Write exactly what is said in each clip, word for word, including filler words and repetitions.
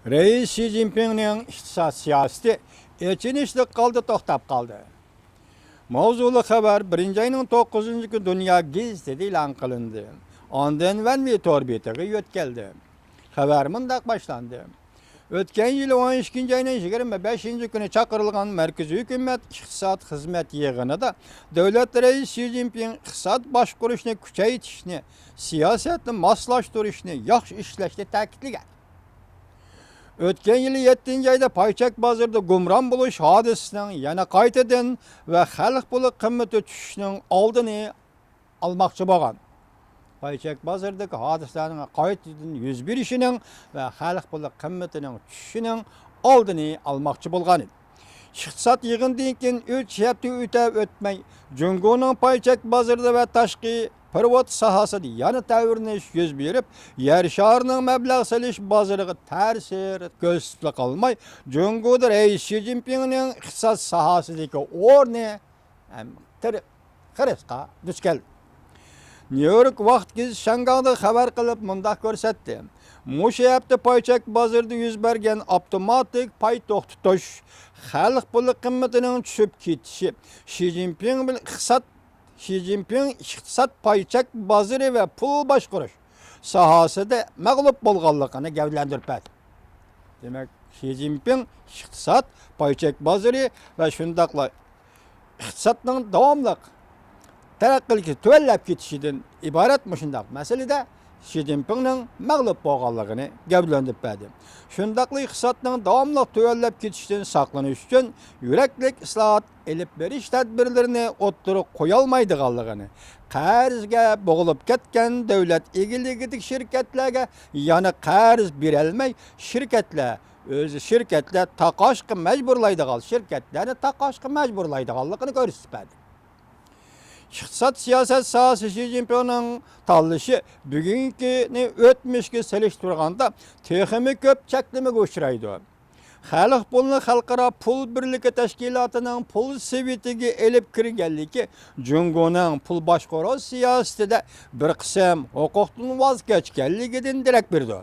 رەئىس شى جىنپىڭنىڭ ئىقتىساد سىياسىتى ئېچىنىشلىق ھالدا توختاپ قالدى. ماۋزۇلۇق خەۋەر بىرىنچى ئاينىڭ توققۇزىنچى كۈنى دۇنيا گېزىتىدە ئېلان قىلىندى. ئاندىن ۋەنۋى تور بېتىگە يۆتكەلدى. خەۋەر مۇنداق باشلاندى. ئۆتكەن يىلى ئون ئىككىنچى ئاينىڭ يىگىرمە بەشىنچى كۈنى چاقىرىلغان مەركىزىي ھۆكۈمەت ئىقتىساد خىزمەت يىغىنىدا دۆلەت رەئىسى شى جىنپىڭ ئىقتىساد باشقۇرۇشنى كۈچەيتىشنى، سىياسەتنى ماسلاشتۇرۇشنى ياخشى ئىشلەشنى تەكىتلىگەن. ئۆتكەن يىلى يەتتىنچى ئايدا پاي چەك بازىرىدا گۇمران بولۇش ھادىسىسىنىڭ يەنە قايتىدىن ۋە خەلق پۇلى قىممىتى چۈشۈشىنىڭ ئالدىنى ئالماقچى بولغان. پاي چەك بازىرىدىكى ھادىسىلەرنىڭ قايتىدىن يۈز بېرىشىنىڭ ۋە خەلق پۇلى قىممىتىنىڭ چۈشۈشىنىڭ ئالدىنى ئالماقچى بولغان ئىدى. ئىقتىساد يىغىنىدىن كېيىن ئۈچ ھەپتە ئۆتە ئۆتمەي، جۇڭگونىڭ پاي چەك بازىرىدا ۋە تاشقى پېرېۋوت ساھەسىدە يەنە تەۋرىنىش يۈز بېرىپ، يەر شارىنىڭ مەبلەغ سېلىش بازىرىغا تەسىر كۆرسىتىپلا قالماي، جۇڭگودا رەئىس شى جىنپىڭنىڭ ئىقتىساد ساھەسىدىكى ئورنى ھەم تىر-، خىرىسقا دۇچ كەلدى. نيۇ يورك ۋاقىت گېزىتى شياڭگاڭدا خەۋەر قىلىپ مۇنداق كۆرسەتتى: مۇشۇ ھەپتە پاي چەك بازىرىدا يۈز بەرگەن ئاپتوماتىك پاي توختىتىش، خەلق پۇلى قىممىتىنىڭ چۈشۈپ كېتىشى، شى جىنپىڭ بىلەن ئىقتىساد، شى جىنپىڭ ئىقتىساد، پاي چەك بازىرى ۋە پۇل باشقۇرۇش ساھەسىدە مەغلۇپ بولغانلىقىنى گەۋدىلەندۈرۈپ بەردى. دېمەك، شى جىنپىڭ ئىقتىساد، پاي چەك بازىرى ۋە شۇنداقلا ئىقتىسادنىڭ داۋاملىق تەرەققىيلىكى تۆۋەنلەپ كېتىشىدىن ئىبارەت مۇشۇنداق مەسىلىدە شى جىنپىڭنىڭ مەغلۇپ بولغانلىقىنى گەۋدىلەندۈرۈپ بەردى. شۇنداقلا ئىقتىسادنىڭ داۋاملىق تۆۋەنلەپ كېتىشىدىن ساقلىنىش ئۈچۈن يۈرەكلىك ئىسلاھات ئېلىپ بېرىش تەدبىرلىرىنى ئوتتۇرىغا قويالمايدىغانلىقىنى، قەرزگە بوغۇلۇپ كەتكەن دۆلەت ئىگىلىكىدىكى شىركەتلەرگە يەنە قەرز بېرەلمەي، شىركەتلەر ئۆزى شىركەتلەر تاقاشقا مەجبۇرلايدىغان، شىركەتلەرنى تاقاشقا مەجبۇرلايدىغانلىقىنى كۆرسىتىپ بەردى. ئىقتىساد سىياسەت ساھەسى شى جىنپىڭنىڭ تاللىشى بۈگۈنكىنى ئۆتمۈشكە سېلىشتۇرغاندا تېخىمۇ كۆپ چەكلىمىگە ئۇچرايدۇ. خەلق پۇلىنى خەلقئارا پۇل بىرلىكى تەشكىلاتىنىڭ پۇل سېۋىتىگە ئېلىپ كىرگەنلىكى جۇڭگونىڭ پۇل باشقۇرۇش سىياسىتىدە بىر قىسىم ھوقۇقتىن ۋاز كەچكەنلىكىدىن دېرەك بېرىدۇ.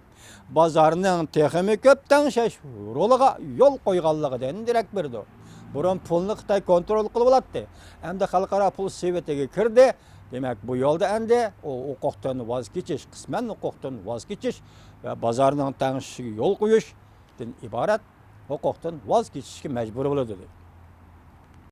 بازارنىڭ تېخىمۇ كۆپ تەڭشەش رولىغا يول قويغانلىقىدىن دېرەك بېرىدۇ. بۇرۇن پۇلنى خىتاي كونترول قىلىۋالاتتى. ئەمدى خەلقئارا پۇل سېۋىتىگە كىردى. دېمەك، بۇ يولدا ئەمدى ئۇ ھوقۇقتىن ۋاز كېچىش، قىسمەن ھوقۇقتىن ۋاز كېچىش ۋە بازارنىڭ تەڭشىشىگە يول قويۇشتىن ئىبارەت ھوقۇقتىن ۋاز كېچىشكە مەجبۇر بولىدۇ.